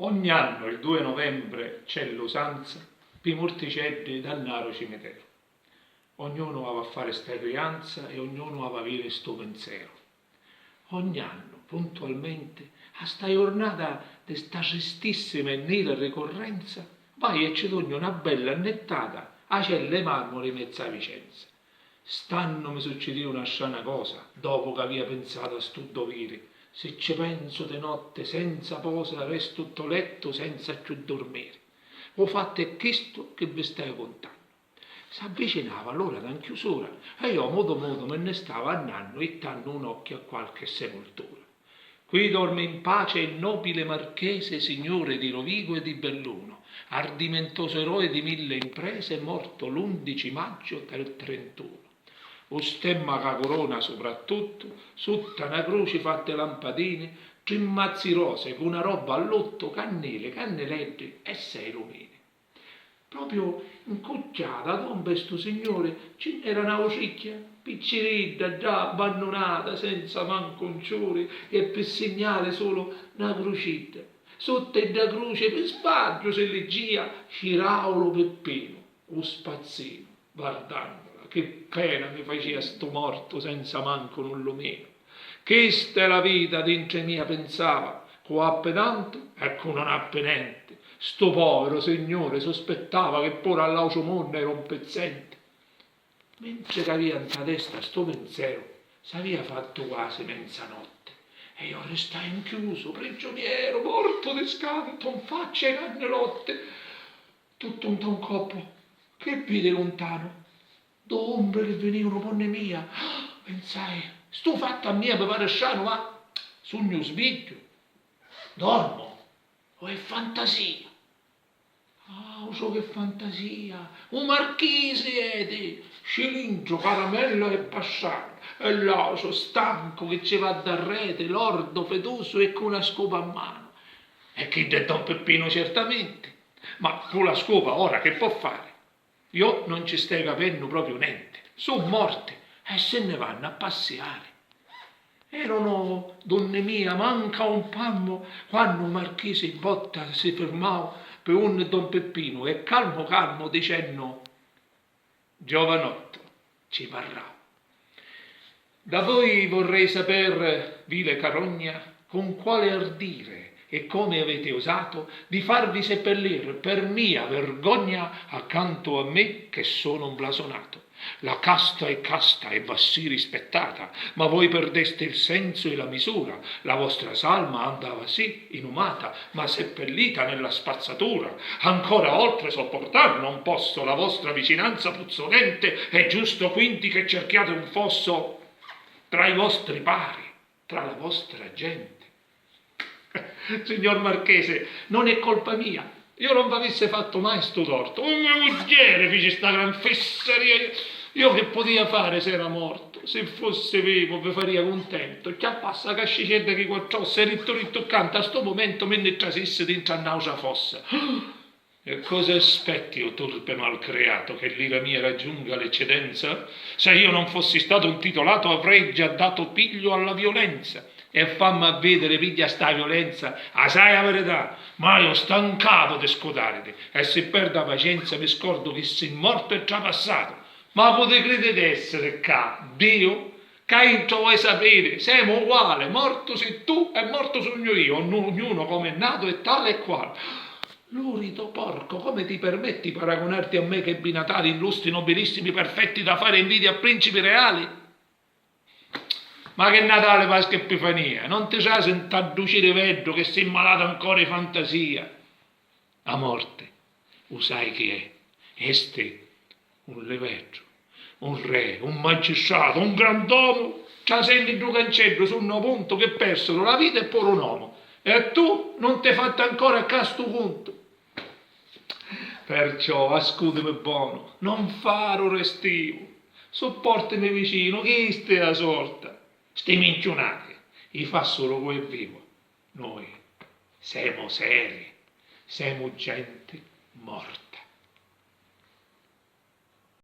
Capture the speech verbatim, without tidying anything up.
Ogni annu il due novembre c'è l'usanza pi murticeddi d'annari ô cimiteru. Ognunu havi a fari sta crianza e ognunu havi a aviri stu pinzeru. Ogni annu, puntualmenti, a sta jurnata di sta tristissima e nira ricurrenza, vaiu e ci dugnu na bella annittata â cella 'i marmuri 'i mezza Vicenza. St'annu mi succidìu na strana cosa, dopu ch'avìa pinsatu a stu doviri, si ci pensu di notti senza posa restu ntô lettu senza cchiù durmiri. U fattu è chistu chi vi staiu cuntannu. S'avvicinava l'ura dâ nchiusura e iò mutu mutu mi nni stava annannu jittannu un occhiu a qualchi sepultura. Qui dorme in pace il nobile marchese, signore di Rovigo e di Belluno, ardimentoso eroe di mille imprese, morto l'undici maggio del trentuno. U stemma ca curona suprattuttu, sutta na cruci fatta 'i lampadini, tri mazzi rose cu na robba a luttu, cannili, cannileddi e sei lumini. Propriu ncucchiata a tomba 'i stu signuri ci nn'era na vutricchia picciridda ddà abbannunata senza mancu un ciuri e pi signali sulu na crucidda. Sutta 'i dda cruci pi sbagghiu si liggìa Ciràulu Pippinu, u spazzinu, vardannula chi pena mi facìa stu mortu senza mancu nu luminu. Chista è la vita, dintra 'i mia pinsava, cu appi tantu e cu non appi nenti. Stu poviru signuri suspittava chi puru all'autru munnu era un pizzenti. Mentri c'avìa nta testa stu pinzeru, s'avìa fattu quasi menzanotti e iò ristai nchiusu, prigiunieru, mortu di scantu, nfacci â cannilotti. Tuttu nta un coppu, chi vidi luntanu? Du' umbri chi vinìunu p'unni mia. Pinsai, stu fattu a mia mi pari stranu, ma sugnu sbigghiu? Dormu? O è fantasia? Autru chi fantasia! U marchisi edi! Cilindru, caramella e passani, e l'autru, stancu, chi ci va darreti, lordu, fidusu e cu na scupa a manu. E chiddu è don Pippinu, certamenti. Ma cu la scupa ora chi pò fari? Iò non ci staiu capennu propriu nenti. Su morti e si nni vannu a passiari. Erunu d'unni mia mancu a un palmu quannu u marchisi botta si firmau pi unni don Pippinu e calmu calmu dicennu: Giovanottu, ci parrau. Da voi vorrei saper, vile carogna, con quale ardire e come avete osato di farvi seppellir per mia vergogna accanto a me che sono un blasonato. La casta è casta e va sì rispettata, ma voi perdeste il senso e la misura, la vostra salma andava sì inumata, ma seppellita nella spazzatura. Ancora oltre sopportar non posso la vostra vicinanza puzzolente, è giusto quindi che cerchiate un fosso tra i vostri pari, tra la vostra gente. Signor Marchese, non è colpa mia. Io non v'avisse fatto mai stu torto. Un mio mugghieri fici sta gran fissaria. Io che potia fari s'era mortu? Si fussi vivu vi faria cuntento. Chiappassi a cascicedda chi quattrossa e rittu rittu ccà nta stu mumentu mi nni trasissi dintra a n'autra fossa. E cosa aspetti, o turpe malcreato, che l'ira mia raggiunga l'eccedenza? Se io non fossi stato intitolato, avrei già dato piglio alla violenza. E fammi a vidiri, pigghia sta violenza, a sai a verità, ma io stancato di scudariti, e si perdu a pacienza mi scordu chi si mortu e trapassato. Ma cu ti cridi d'essiri ccà? Diu? Ca intru voi sapiri, semu uguali, mortu si tu e mortu sugnu io, ognu- ognuno come è nato è tale e qual. Lurido porco, come ti permetti paragonarti a me che ebbi natali illustri, nobilissimi, perfetti, da fare invidia a principi reali? Ma che Natale, Pasca e Epifania, non ti trasi nta ddu ciriveddu che si malatu ancora 'i fantasia? A morti, u sai chi è? Esti un liveddu, un re, un magistratu, un grandomu, trasenti ddu canceddu sunnu o puntu chi persiru la vita e puru un omu. E tu nun t'hai fattu ancora ccà stu cuntu. Perciò ascutimi bonu, non fari u restivu, supportimi vicinu, chista è a sorta. Sti minciunati i fa sulu cu è vivu. Noi semu seri, semu genti morta.